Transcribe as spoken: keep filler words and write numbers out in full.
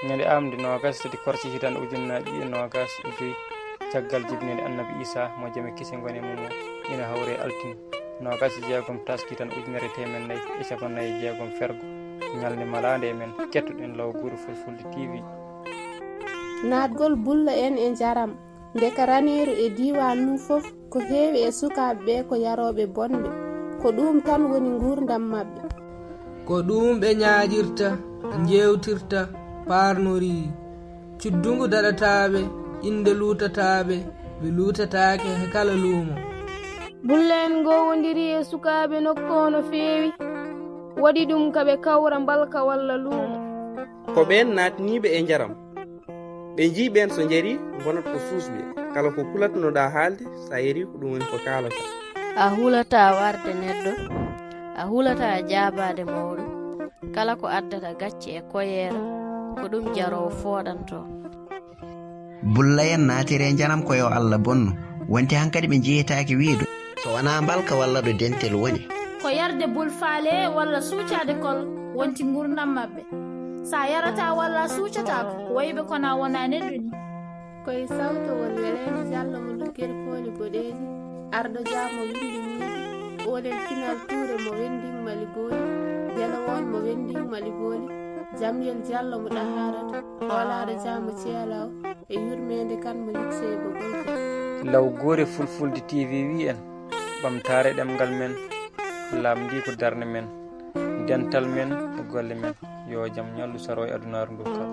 Ñande aamde noogaas e tati korse hitan ujunnaji ɗiɗi e noogaas e joy, caggal jibinede Annabi Isa, mo jam e kise ngoni e mum o, ina hawre altine noogaas e jeegom taski tan ujunere teemen nayi e cappannayi e jeegom fergo, ñalnde malaande e men, kettoɗen law guure Fulfulde T V. Naatgol bulla en e njaram. Ndeka raneeru e diiwaan mum fof, ko heewi e sukaaɓe ɓe ko yarooɓe bonɓe, ko ɗuum tan woni nguurndam maɓɓe. Ko ɗuum ɓe ñaaƴirta, njeewtirta, paarnorii. Cuddungu daɗataa ɓe, innde luutataa ɓe, ɓe luutataake he kala luumo. Bulla en ngoowondirii e sukaaɓe nokku o no feewi, waɗi ɗum ka ɓe kawra mbalka walla luumo. Ko ɓeen naatniiɓe e njaram. Ɓe njii ɓeen so njarii, ngonat ko suusɓe. Kala ko kulatnoɗaa haalde, so a yarii ko ɗum woni ko kaalataa. A hulataa warde neɗɗo, a hulataa jaabaade mawɗo. Kala ko addata gacce e koyeera, ko ɗum jaroowo fooɗantoo. Bulla en naatire njaram ko yo Alla bonnu, wonti hankadi ɓe njeyetaake wiido. So wonaa mbalka walla ɗo dentel woni. Ko yarde bul faale walla suucaade kol wonti nguurndam maɓɓe. So a yarataa walla a suucataako, ko wayi ɓe kono a wonaa neɗɗo nii. Ko e sawtowol Weleende Jallo mo Luggere Pooli Boɗeeji, Arɗo Jah mo Winndi Miiji, Oolel Kinal Tuure mo Wenndiŋ Mali Booli, Jelewoon mo Wenndiŋ Mali Booli, Jamyel Jallo mo Ɗahaaratu, Hoolaare Jah mo Ceelaw, e Yurmeende Kan mo Liksey Bogolko. Law guure Fulfulde T V wii en, ɓamtaare ɗemngal men, laamndii ko darnde men, dental men e golle men. Yo jam ñallu saroo e adunaaru ndu kala.